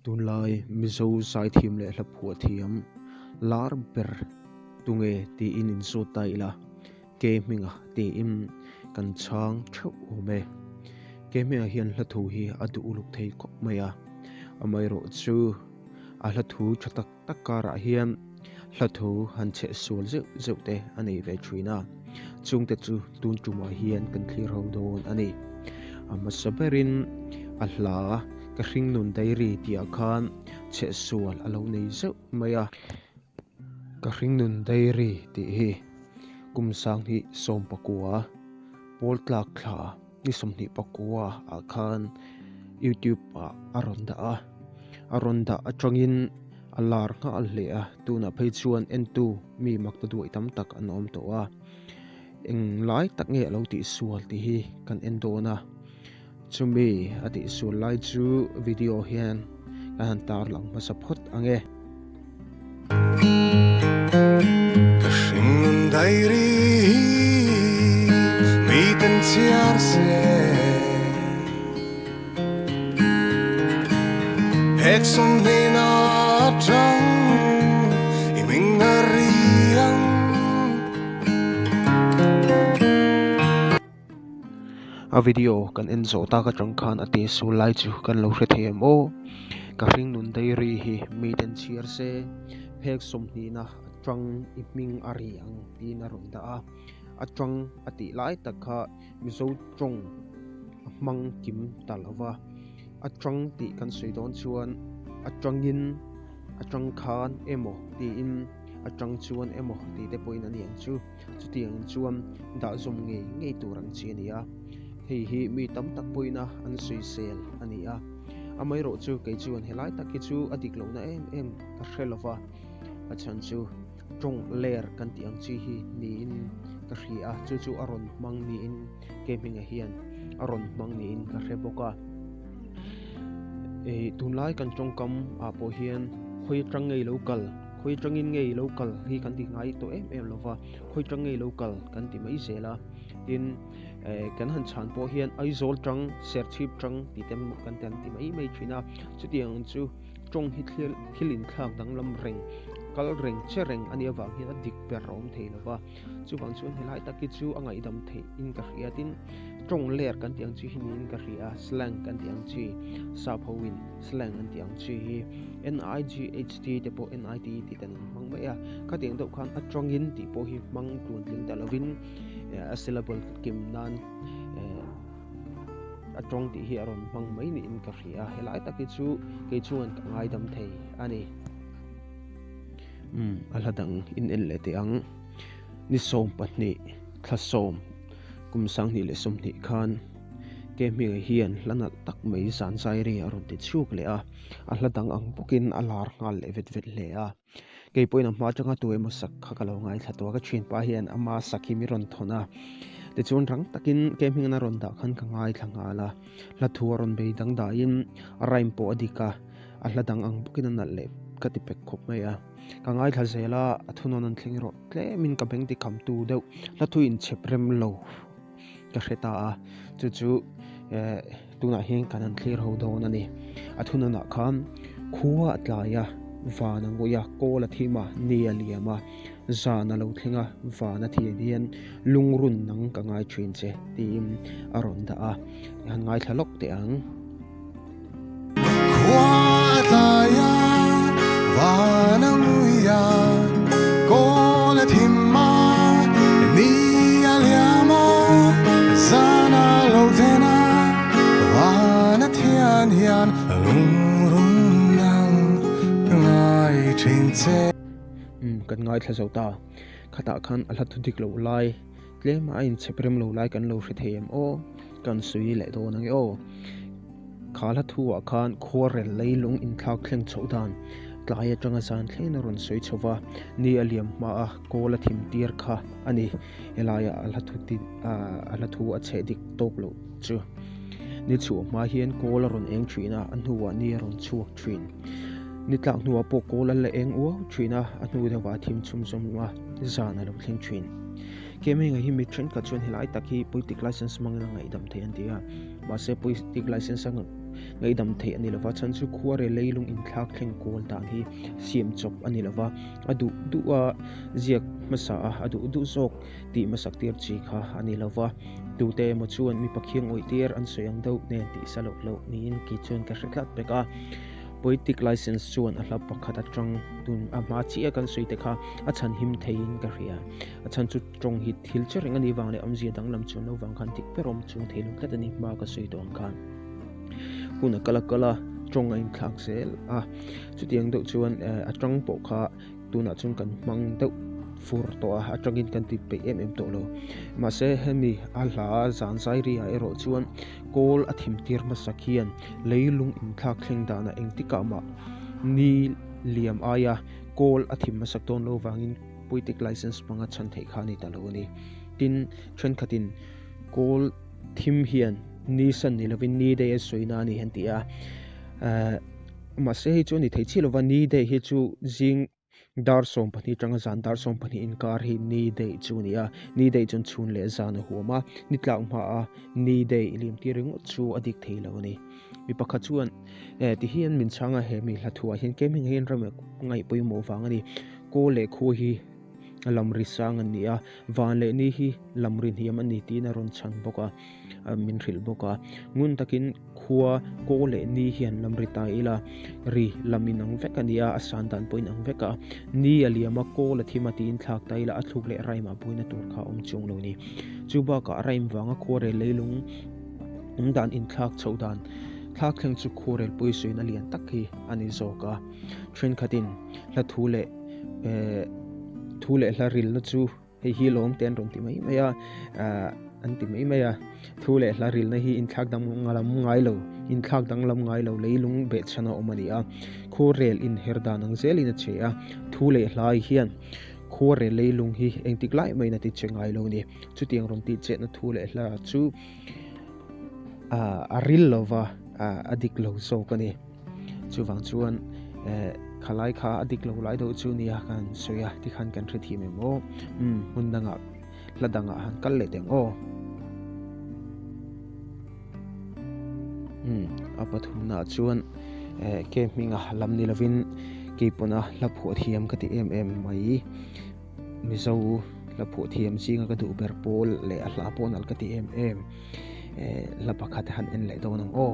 Tunlai Mizo zaithiam leh hlaphuah thiam lar ber tunge tiin insawt ta ila Ke hminga tiin kan chhang theuh awm e. Ke hminga hian hla thu hi a duh uluk thei khawp mai a, amaherawhchu a hla thu tha tak tak karah hian hla thu han chheh sual zeuh zeuh te a nei ve thin a, chungte chu tun tumah hian kan thlir ho dawn a ni. A hmasa berin a hla ka hringnun diary tihah khan chheh sual a lo nei zeuh mai a. Ka hringnun diary tih hi kum 2019 pawl tlak thla ni 29 ah khan youtube ah a rawn dah a, a rawn dah atangin a lar nghal hle a, tunah phei chuan entu mi makta duai tam tak an awm tawh a, eng lai tak nge a lo tihsual tih hi kan en dawn a. Chumi a tihsual lai chu video hian kan han tarlang hmasa phawt ang e. Ka hringnun diary hi miten chhiar se Hek sawmhnihna atang i hming a ri ang. A video kan en zawh tak atang khan a ti sul lai chu kan lo hre thei em aw. Ka hringnun diary hi miten chhiar se phek sawmhnihna atang i hming a ri ang tiin a rawn dah a. Atang a tih lai tak kha Mizo tawng a hmang kim ta lo va. Atang tih kan sawi dawn chuan atangin atang khan emaw tiin atang chuan emaw tih te pawhin a ni ang chu. Chutiang chuan dah zawm ngei ngei tur ang chi a ni a, hei hi mi tam tak pawhin a an sawisel a ni a. Amaherawh chu kei chuan helai tak hi chu a dik lohna em em ka hre lo va, a chhan chu tawng ler kan tih ang chi hi niin ka hria a, chu chu a rawn hmang niin kei hmingah hian a rawn hmang niin ka hre bawk a. Tunlai kan tawngkam ah pawh hian khawi atang ngei lo kal. Khawi atangin ngei lo kal hi kan ti ngai tawh em em lova, khawi atang ngei lo kal kan ti mai zel a. Tin, kan han chhan pawh hian Aizawl tang, Serchhip tang tih te kan ti han ti mai mai thin a. Chutiang chu tawng hi thil thil inthlak danglam reng, kal reng che reng a nih avang hian a dik ber a awm thei lova. Chuvang chuan helai tak hi chu a ngaihdam theih in ka hria. Tin, tawng ler kan tih ang chi hi niin ka hria a, slang kan tih ang chi, sap ho in slang an tih ang chi hi NIGHT te pawh NIT tih dan an hmang mai a, khatiang deuh khan atangin tih pawh hi hmang tluantling ta lovin a syllable kim nan atawng tih hi a rawn hmang mai niin ka hria a, helai tak hi chu kei chuan ka ngaidam thei a ni. Umm a hla dang in en leh teh ang. Ni 12 thla 10 kum 2020 khan ke hmingah hian hla nalh tak mai zan zai ri a rawn ti chhuk leh a, a hla dang ang bawkin a lar nghal leh vet vet hle a. Kei pawhin a hma atanga tu emaw sak kha ka lo ngaithla tawh a, ka thianpa hian ama sak hi mi rawn thawn a. Tichuan rang takin ke hmingin a rawn dah khan ka ngaithla nghal a, hla thu a rawn bei dang dahin a rhyme pawh a dik a, a hla dang ang bawkin a nalh leh ka ti pek khawp mai a. Ka ngaithla zel a, a thunawn an thleng erawh tlemin ka beng tikhamtu deuh hla thu inchhep rem lo. ka hre ta a, chu chu eh tunah hian kan han thlir ho dawn a ni. A thununah khan khua a tlai a, van a ngawih a, kawl a thim a, ni a liam a, zan a lo thleng a, van a thian hian lungrun nang ka ngai thin che tiin a rawn dah a, i han ngaithla lawk teh ang. Khua a tlai a, van a ngui a, kawl a thim a, ni a liam a, zan a lo then a, van a thian hian lungrun nang ka ngai thin che. Umm kan ngaithla zo ta. Khatah khan a hla thu dik loh lai tlem a inchhep rem lo lai kan lo hre thei em aw? Kan sawi leh dawn ange aw. Kha hla thu ah khan khuarel leilung inthlak thleng chhoh dan tlai atanga zan thleng a rawn sawi chho va, ni a liam hma a kawl a thim tir kha a ni. Helaiah a hla thu a hla thu a chheh dik tawk loh chu. Ni chhuah hma hian kawl a rawn eng thin a, a hnuah ni a rawn chhuak thin. Ni tlak hnuah pawh kawl a la eng uau thin a, a hnu deuhah a thim chhum zawm a, zan a lo thleng thin. Kemeng hi mi thenkhat chuan helai tak hi poetic license hmangin a ngaihdam thei an ti a, mahse poetic license a. ngaihdam theih a ni lova, chhan chu khuarel leilung inthlak thleng kawl dan hi siam chawp a ni lova, a duh duh a ziak hmasa a, a duh duh zawk tih hmasak tir chi kha a ni lova, tute emaw chuan mipa khiang awih tir an sawi ang deuh nen tih sa loh loh niin kei chuan ka hre tlat pek a. Poetic license chuan a hla pakhat atang tun a hma chiah kan sawi te kha a chhan him theiin ka hria. A chhan chu tawng hi thil che reng a nih vang leh awmzia danglam chuan lo vang khan dik ber awm chung thei lo tlat a ni hma ka sawi tawh ang khan. Hun a kal a kal a, tawng a inthlak zel a, chutiang deuh chuan a tang pawh kha tunah chuan kan hmang deuh fur tawh a, atangin kan ti peih em em tawh lo. Mahse hemi a hla zan zai ri ah erawh chuan kawl a thim tir hmasa khian leilung inthlak thleng danah engtikah mah ni liam aia kawl a thim hmasak dawn lo vangin poetic license hmanga chhan theih kha a ni ta lo a ni. Tin, thenkhatin kawl thim hian ni san ni lovin ni daih a sawina a ni an ti a. Mahse hei chu a ni thei chiah lova, ni daih hi chu zing dar 12 atanga zan dar 12 inkar hi ni daih chu a ni a, ni daih chuan chhun leh zan a huam a, ni tlak hmaa ni daih liam tir ringawt chu a dik thei lo a ni. Mi pakhat chuan eh ti hian min chhang a, he mi hla thuah hian kem hi ngeiin ram ngaih pawimawh vang a ni, kaw leh khua hi a lam ri sang an ni a, van leh ni hi lam ri hniam a ni tiin a rawn chhan bawk a, min hrilh bawk a. Ngun takin khua, kaw leh ni hian lam ri ta ila, ri lam inang vek a ni a, a san dan pawh inang vek a, ni a liam a, kaw la thim a tiin thlak ta ila, a thluk leh rhyme ah buaina tur kha a awm chuang lo ni. Chu bakah rhyme vanga khuarel leilung awm dan inthlak chhoh dan thlak thleng chu khuarel pawisawiin a lian tak hi a ni zawk a. Thenkhatin hla thu leh eh thu leh hla rilna chu hei hi lawm te an rawn ti mai mai a ah an ti mai mai a thu leh hla rilna hi inthlak danglam ngai lo inthlak danglam ngai lo leilung behchhan a awm a ni a khuarel inher dan ang zelin a che a thu leh hlai hian khuarel leilung hi engtik lai maiin a ti che ngai lo a ni chutiang rawn tih chetna thu leh hla chu ah a ril lova ah a dik lo zawk a ni. Chuvang chuan eh khalai kha a dik lo lai deuh chu nia kan sawi a tikhan kan hrethiam em aw umm hmun dangah hla dangah han kal leh teh ang aw. Umm a pathumnaah chuan eh ke hminga lam ni lovin keipawna hla phuah thiam ka ti em em mai Mizo hla phuah thiam zinga ka duh ber pawl leh a hla pawh nalh ka ti em em. Eh, hla pakhat han en leh dawn ang aw.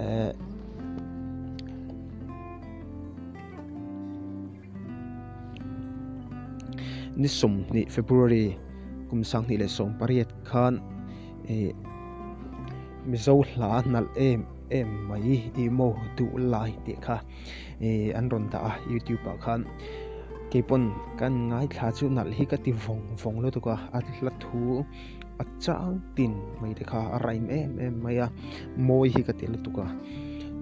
Eh, ni 20 February kum 2018 khan eh, Mizo hla nalh em em mai i maw duh lai tih kha eh, an rawn dah a YouTube ah khan keipawn kan ngaithla chu nalh hi ka ti vawng vawng lutuk a a hla thu a chang tin mai te kha a rhyme em em mai a mawi hi ka ti lutuk a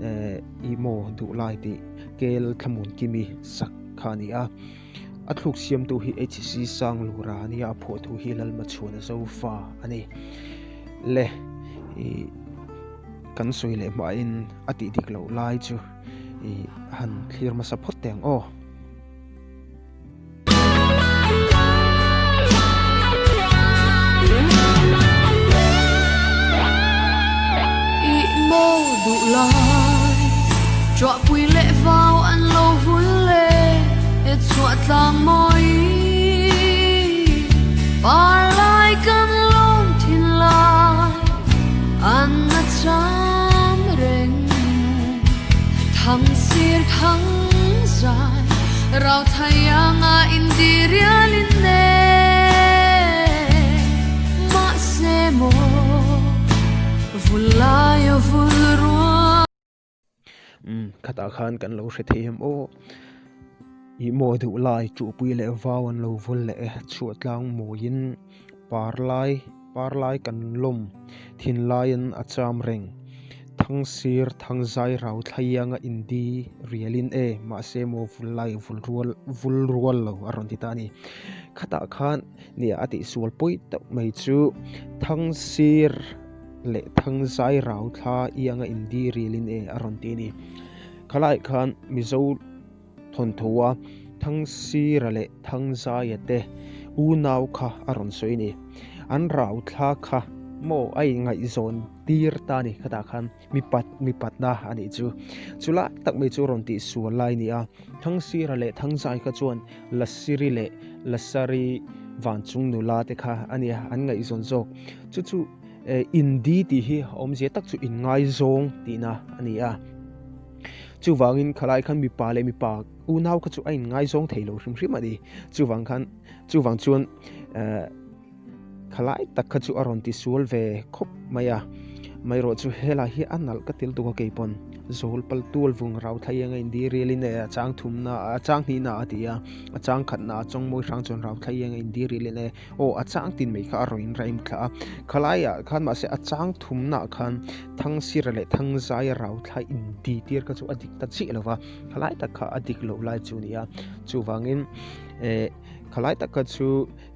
eh i maw duh lai tih kel thlamun kimi sak kha a ni a a thluk siamtu hi HC Sanglura a nia a phuahtu hi Lalmachhuana Zofa a ni le ih kan sawi leh hmain a tih dik loh lai chu ih han thlir hmasa phawt teh ang aw. Umm khatah khan kan lo hre thei em aw ih maw duh lai chuhpui leh vau an lo vul leh e chhuah tlang mawiin par lai par lai kan lawm thinlaiin a cham reng. Thangsir thangzai rau thlaianga indi rialin e mahse maw vul lai vul rual vul rual lo a rawn ti ta a ni. Khatah khan nia a tihsual pawi teuh mai chu thangsir leh thangzai rau thla ianga indi rialin e a rawn ti a ni. Khalaiah khan Mizo thawnthawa Thangsira leh Thangzaia te unau kha a rawn sawi a ni. An rau thla kha maw a inngaihzawn tir ta a ni khatah khan mipat mipatna a nih chu. Chulai tak mai chu rawn tih sual lai a ni a, Thangsira leh Thangzai kha chuan Lasiri leh Lasari vanchung nula te kha a nia an ngaihzawn zawk. Chu chu Indi tih hi a awmzia tak chu inngaizawng tihna a ni a. Chuvangin khalai khan mipa leh mipa unau kha chu a inngaizawng thei lo hrim hrim a ni. Chuvang khan chuvang chuan eh khalai tak kha chu a rawn tisual ve khawp mai a. Amaherawh chu helai hi a nalh ka tel tuk a kei pawn zawl pal tual vung rau thlai eng a indi rial in e a chang thumna a chang hnihna a ti a a chang khatna a chawng mawi hrang chuan rau thlai eng a indi rial in e Aw, a chang tin mai kha a rawn inraim thla a. Khalaiah khan mahse a chang thumnaah khan Thangsira leh Thangzaia rau thla inti tir kha chu a dik ta chiah lo va, khalai tak kha a dik loh lai chu a ni a. Chuvangin eh khalai tak kha chu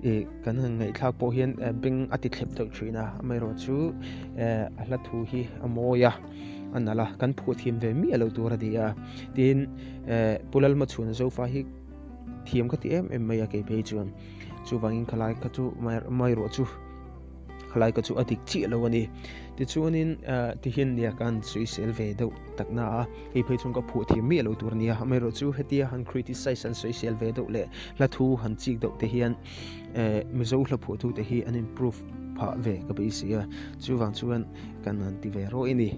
ih kan han ngaihthlak pawh hian beng a ti thlep deuh thin a, amaherawhchu eh a hla thu hi a mawi a, a nalh a, kan phuah thiam ve miah lo tur a ni a. Tin, eh Pu Lalmachhuna Zofa hi thiam ka ti em em mai a kei phei chuan. Chuvangin khalai kha chu mai ruah chu khalai kha chu a dik chiah lo a ni. Tichuanin tihian nia kan sawisel ve deuh tak na a, hei phei chuan ka phuah thiam miah lo tur a nia. Amaherawhchu hetia han criticize han sawisel ve deuh leh hla thu han chik deuh te hian Mizo hla phuahtute hi an improve phah ve ka beisei a. Chuvang chuan kan han ti ve rawih a ni.